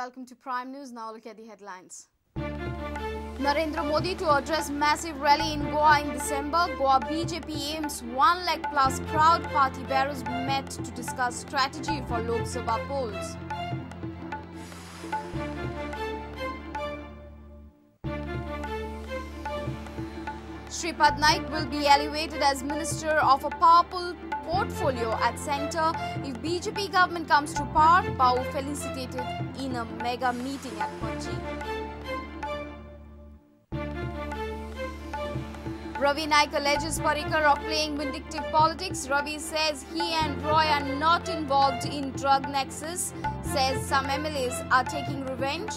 Welcome to Prime News. Now look at the headlines. Narendra Modi to address massive rally in Goa in December. Goa BJP aims 1 lakh plus crowd. Party bearers met to discuss strategy for Lok Sabha polls. Shripad Naik will be elevated as minister of a powerful portfolio at centre if BJP government comes to power, Bhau felicitated in a mega meeting at Panaji. Ravi Naik alleges Parrikar of playing vindictive politics. Ravi says he and Roy are not involved in drug nexus, says some MLAs are taking revenge.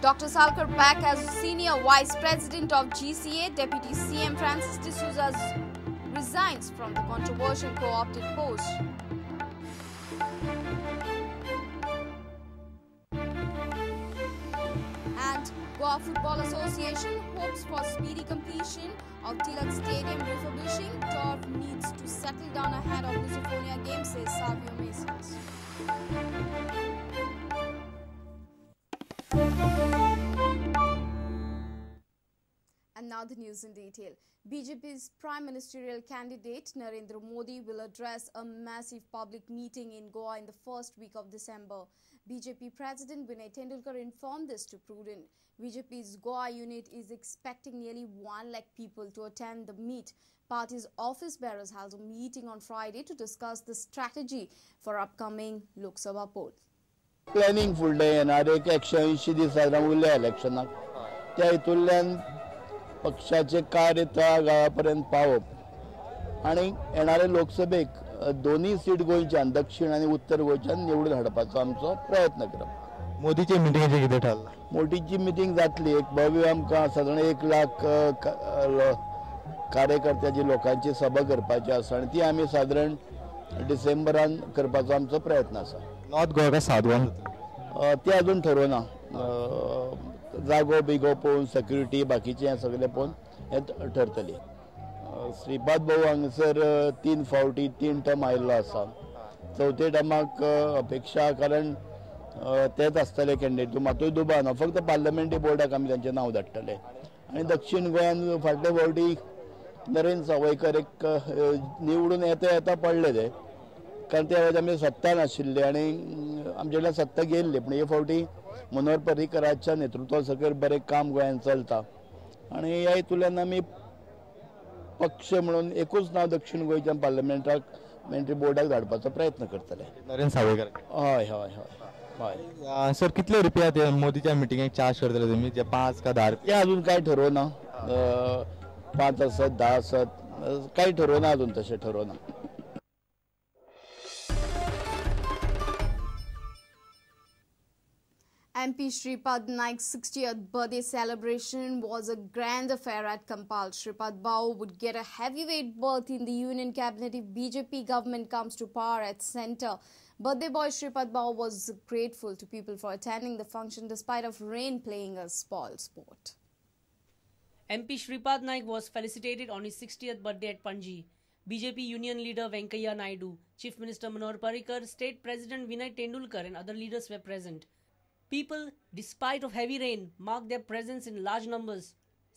Dr. Salkar back as Senior Vice President of GCA. Deputy CM Francis D'Souza resigns from the controversial co-opted post. And Goa Football Association hopes for speedy completion of Tilak Stadium refurbishing. Turf needs to settle down ahead of Lusofonia Games, says Savio Messias. And now the news in detail. BJP's Prime Ministerial candidate Narendra Modi will address a massive public meeting in Goa in the first week of December. BJP President Vinay Tendulkar informed this to Prudent. BJP's Goa unit is expecting nearly 1 lakh people to attend the meet. Party's office bearers held a meeting on Friday to discuss the strategy for upcoming Lok Sabha poll. Planning फुडले येणार एक 180 दीस सादारण उरले इलेक्शनाक, त्या हितूंतल्यान पक्षाचे कार्य तळागाळा पर्यंत पावप आनी येणारे लोकसभेक दोनूय सीट गोंयच्यान दक्षिण आनी उत्तर गोंयच्यान निवडून हाडपाचो आमचो प्रयत्न करप. मोदीची मिटिंगेचें कितें ठरलां? मोदीची मिटींग जातली, एक भव्य आमकां सादारण 1 लाख कार्यकर्त्याची लोकांची सभा करपाची आसा आनी ती आमी सादारण डिसेंबरान करपाचो आमचो प्रयत्न आसा. नॉर्थ गोवा काय साउथ गोवा? ते अजून ठरोवना, जागो बिगो पळोवन सेक्युरिटी बाकीचें सगळें पळोवन हें ठरतलें. श्रीपाद भाऊ हांगासर 3 फावटी 3 टर्म आयिल्लो आसा. चवथे टर्माक अपेक्षा, कारण तेच आसतले कॅन्डिडेट, मातूय दुबाव ना. फक्त पार्लमेंटरी बोर्डाक आमी तांचें नांव धाडटले. आनी दक्षिण गोंयान फाटले फावटी नरेंद्र सावयकर एक निवडून येता येता पडले ते, कारण त्या वेळार आमी सत्ता नाशिल्ले आनी आमचे कडल्यान सत्ता गेल्ली. पूण हे फावटी मनोहर पर्रीकराच्या नेतृत्वा सकयल बरें काम गोंयांत चलता आनी ह्या हितूंतल्यान आमी पक्ष म्हणून एकूच नांव दक्षिण गोंयच्यान पार्लमेंटाक मेंटरी बोर्डाक धाडपाचो प्रयत्न करतले. नरेंद्र सावयकर. हय हय हय हय. सर कितले रुपया ते मोदीच्या मिटिंगेक चार्ज करतले तुमी? जे 5 का 10? ते अजून कांय ठरोवना, 5 आसत 10 आसत, कांय ठरोवना अजून, तशें ठरोवना. MP Shripad Naik's 60th birthday celebration was a grand affair at Campal. Shripad Bhau would get a heavyweight berth in the union cabinet if BJP government comes to power at centre. Birthday boy Shripad Bhau was grateful to people for attending the function despite of rain playing a spoil sport. MP Shripad Naik was felicitated on his 60th birthday at Panaji. BJP Union leader Venkaiah Naidu, Chief Minister Manohar Parrikar, State President Vinay Tendulkar and other leaders were present. People, despite of heavy rain, marked their presence in large numbers.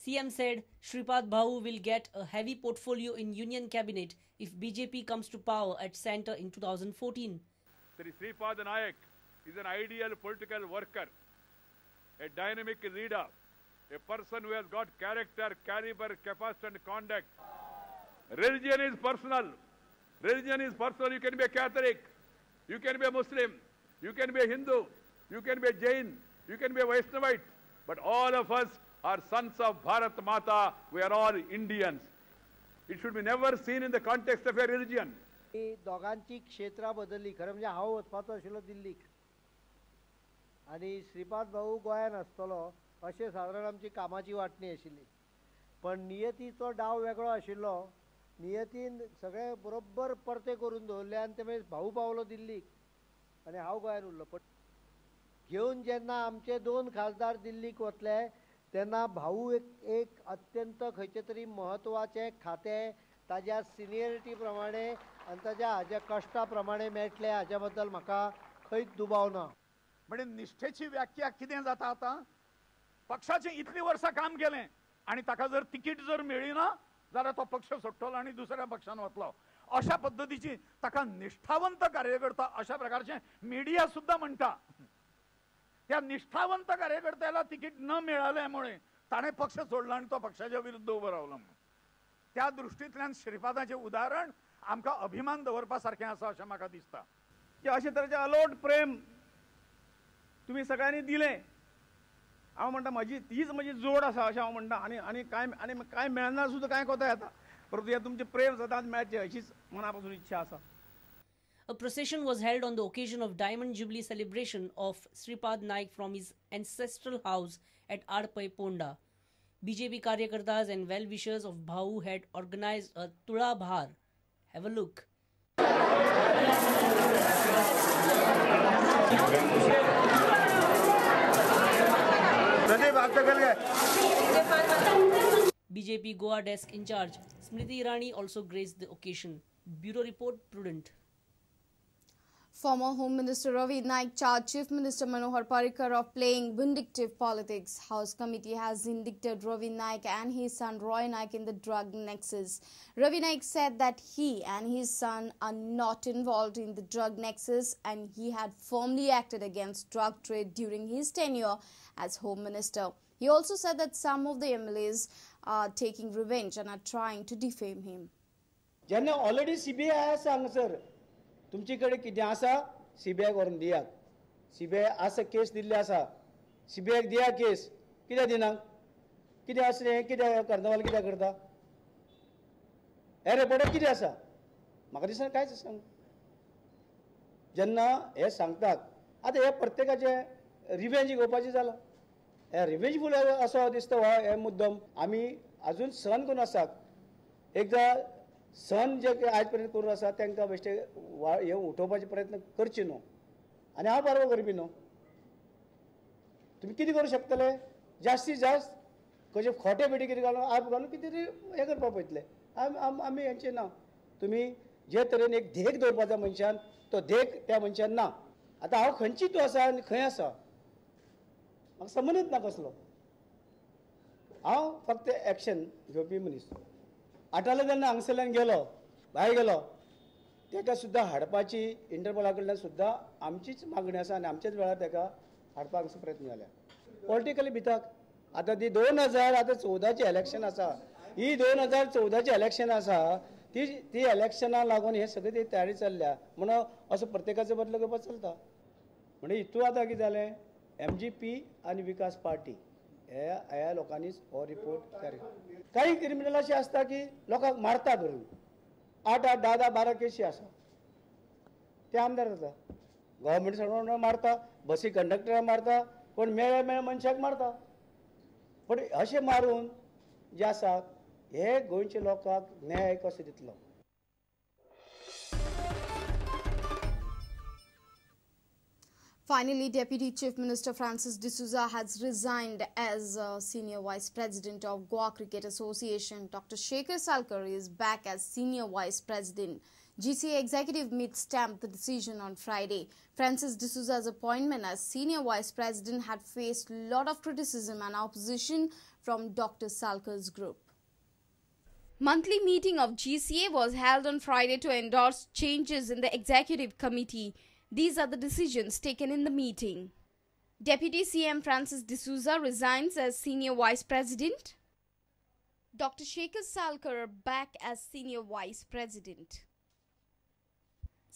CM said Shripad Bhau will get a heavy portfolio in Union Cabinet if BJP comes to power at centre in 2014. Sri Shripad Naik is an ideal political worker, a dynamic leader, a person who has got character, caliber, capacity and conduct. Religion is personal. Religion is personal. You can be a Catholic, you can be a Muslim, you can be a Hindu, you can be a Jain, you can be a Vaishnavite, but all of us are sons of Bharat Mata. We are all Indians. It should be never seen in the context of a religion. दोगांची क्षेत्रां बदलली. खरें म्हणजे हांव वचपाचो आशिल्लो दिल्लीक आनी श्रीपाद भाऊ गोंयान आसतलो अशें सादारण आमची कामाची वांटणी आशिल्ली. पण नियतीचो डाव वेगळो आशिल्लो. नियतीन सगळें बरोबर परतें करून दवरलें आनी ते मागीर भाऊ पावलो दिल्लीक आनी हांव गोंयान उरलो. पण घेवन जेन्ना आमचे 2 खासदार दिल्लीक वतले तेन्ना भाऊ एक अत्यंत खंयचें तरी म्हत्वाचें खातें ताज्या सिनियरिटी प्रमाणे आनी ताज्या हाज्या कश्टा प्रमाणे मेळटले हाज्या बद्दल म्हाका खंयच दुबाव ना. म्हणजे निष्ठेची व्याख्या कितें जाता आतां? पक्षाचें इतलीं वर्सां काम केलें आनी ताका जर तिकीट जर मेळ्ळी ना जाल्यार तो पक्ष सोडटलो आनी दुसऱ्या पक्षान वतलो. अशा पद्दतीची ताका निष्ठावंत कार्यकर्ता अशा प्रकारचे मिडिया सुद्दां म्हणटा. त्या निष्ठावंत कार्यकर्त्याला तिकीट न मिळाल्यामुळे ताणें पक्ष सोडला आनी तो पक्षाच्या विरुद्ध उबो रावलो. म्हणून त्या दृश्टींतल्यान श्रीपादाचें उदाहरण आमकां अभिमान दवरपा सारकें आसा अशें म्हाका दिसता. की अशे तरेचें अलोट प्रेम तुमी सगळ्यांनी दिलें. हांव म्हणटा म्हजी तीच म्हजी जोड आसा अशें हांव म्हणटा. आनी आनी कांय आनी कांय मेळना सुद्दां कांय कोता येता, परंतु हें तुमचें प्रेम सदांच मेळचें अशीच मना पासून इच्छा आसा. A procession was held on the occasion of Diamond Jubilee celebration of Shripad Naik from his ancestral house at Adpai Ponda. BJP karyakartas and well-wishers of Bhau had organized a Tula Bhar. Have a look. BJP Goa desk in charge Smriti Irani also graced the occasion. Bureau Report, Prudent. Former Home Minister Ravi Naik charged Chief Minister Manohar Parrikar of playing vindictive politics. House Committee has indicted Ravi Naik and his son Roy Naik in the drug nexus. Ravi Naik said that he and his son are not involved in the drug nexus and he had firmly acted against drug trade during his tenure as Home Minister. He also said that some of the MLAs are taking revenge and are trying to defame him. जेन्ना already CBI आसा हांगासर, तुमचे कडेन कितें आसा सीबीआयक व्हरून दियात. CBI आसा, केस दिल्ली आसा, सीबीआयक दिया केस. कित्याक दिना? कितें आसा हें? कित्याक कार्नावाल कित्याक करता? हे रिपोर्टाक कितें आसा? म्हाका दिसना कांयच आसा. जेन्ना हे सांगतात आतां हे प्रत्येकाचें रिवेंज घेवपाचें जालां. हे रिवेंजफूल असो दिसता हो हे मुद्दम. आमी आजून सहन करून आसात. एकदां सहन जे आयज पर्यंत करून आसा तांकां बेश्टे हे उठोवपाचे प्रयत्न करचे न्हू. आनी हांव परवा करपी न्हू. तुमी कितें करूं शकतले? जास्तीत जास्त कशें खोटे बिटे कितें घालून आप घालून कितें तरी हें करपाक पळयतले. आमी हेंचें ना. तुमी जे तरेन एक धेक दवरपाचो मनशान तो धेक त्या मनशान ना. आतां हांव खंयची तूं आसा आनी खंय आसा म्हाका संबंदच ना कसलो. हांव फक्त एक्शन घेवपी मनीस. आठाले जेन्ना हांगसरल्यान गेलो, भायर गेलो, ताका सुद्दां हाडपाची इंटरपोला कडल्यान सुद्दां आमचीच मागणी आसा आनी आमच्याच वेळार ताका हाडपाक असो प्रयत्न जाल्या. पॉलिटिकली भिताक आतां ती 2014 इलेक्शन आसा, ही 2014 इलेक्शन आसा, ती ती इलेक्शनाक लागून हे सगळी ती तयारी चल्ल्या. म्हणून असो प्रत्येकाचो बदलो घेवपाक चलता. म्हणजे हितून आतां कितें जालें, MGP आनी विकास पार्टी ह्या लोकांनीच हो रिपोर्ट तयार केला. काही क्रिमिनल अशें आसता की लोकांक मारता धरून 8 8 10 10 12 केशी आसा, ते आमदार जाता. गव्हर्मेंट सर्वंट मारता, बसी कंडक्टराक मारता, कोण मेळ्ळे मेळ्ळे मनशाक मारता. पूण अशें मारून जे आसा हे गोंयच्या लोकांक न्याय कसो दितलो? Finally, Deputy Chief Minister Francis D'Souza has resigned as Senior Vice President of Goa Cricket Association. Dr. Shekhar Salkar is back as Senior Vice President. GCA Executive Meet stamped the decision on Friday. Francis D'Souza's appointment as Senior Vice President had faced a lot of criticism and opposition from Dr. Salkar's group. Monthly meeting of GCA was held on Friday to endorse changes in the Executive Committee. These are the decisions taken in the meeting. Deputy CM Francis D'Souza resigns as Senior Vice President. Dr. Shekhar Salkar back as Senior Vice President.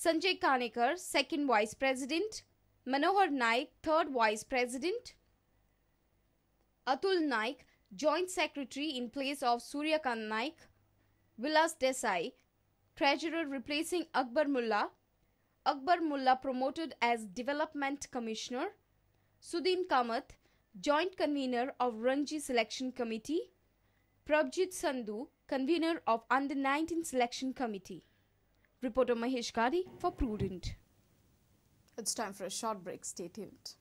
Sanjay Kanekar, Second Vice President. Manohar Naik, Third Vice President. Atul Naik, Joint Secretary in place of Suryakant Naik. Vilas Desai, Treasurer replacing Akbar Mullah. Akbar Mullah promoted as Development Commissioner. Sudin Kamath, Joint Convener of Ranji Selection Committee. Prabhjit Sandhu, Convener of Under-19 Selection Committee. Reporter Mahesh Gadi for Prudent. It's time for a short break. Stay tuned.